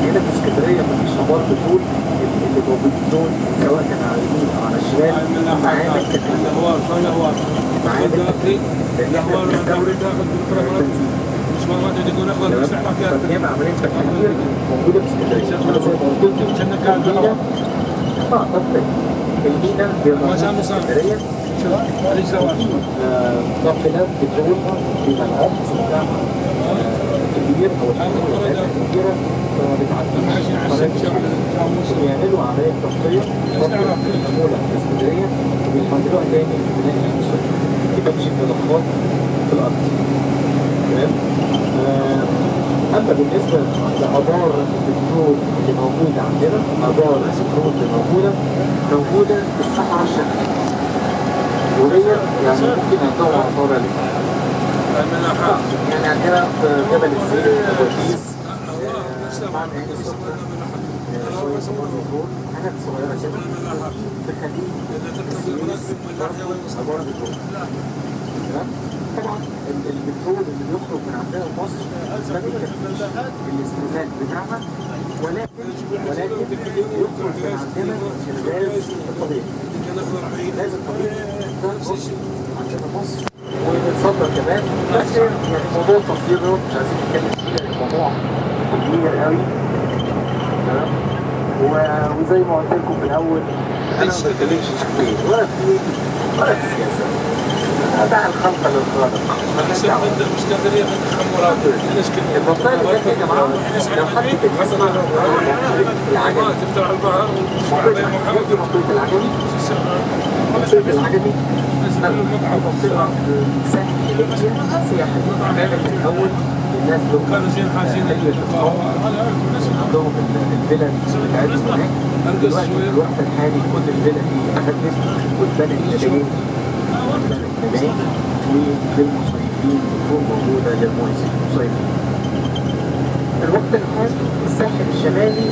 هنا في اسكندرية مفيش ابار بترول. اللي موجودين دول سواء كان على اليمين او على الشمال معامل تكرير، معامل تكرير، لان احنا بنستورد بنزين. تمام؟ فبنعمل عملية تكرير موجودة في اسكندرية. انا زي ما قلت لكم المينا، اعتقد المينا بيبقى موجود في اسكندرية. ناقلات بترول بيبقى العمق بتاعها كبير او الحمولة بتاعتها كبيرة، فما بتعديش قناة السويس، وبيعملوا عملية تغطيه برضه الحمولة في اسكندرية وبيحولوها تاني لميناء السويس، بتمشي مضخات في الارض. تمام؟ اما بالنسبة لابار البترول اللي موجودة عندنا، ابار البترول اللي موجودة في الصحراء الشرقية، وهي يعني ممكن نعدهم على صوابع الايد. يعني عندنا في جبل الزيت، ابو قيس، معمل عين السخنة، شوية ابار بترول، حاجات صغيرة كده. في خليج السويس برضه ابار بترول. تمام؟ طبعا البترول اللي بيخرج من عندنا في مصر ما بيكفيش الاستهلاك بتاعنا، ولكن بيخرج من عندنا الغاز الطبيعي. الغاز الطبيعي ده مصر عندنا مصر وبنصدر كمان، بس يعني موضوع التصدير ده مش عايزين نتكلم فيه لان الموضوع كبير قوي. تمام؟ وزي ما قلت لكم في الاول، انا ما بتكلمش في حاجتين، ولا في دين ولا في السياسة. دع الخلق للخالق، مالناش دعوه. المنطقة اللي جت يا جماعة، لو حد كان يسمع عن منطقة العجمي، منطقة العجمي، منطقة العجمي منطقة ساحليه سياحية كانت الاول الناس دول اي الاطفال عندهم الفيلا بتاعتهم هناك. دلوقتي في الوقت الحالي كل الفيلا دي اتهدت واتبنت مباني، اتبنت مباني وللمصيفين، بتكون موجودة للمصيفين. في الوقت الحالي الساحل الشمالي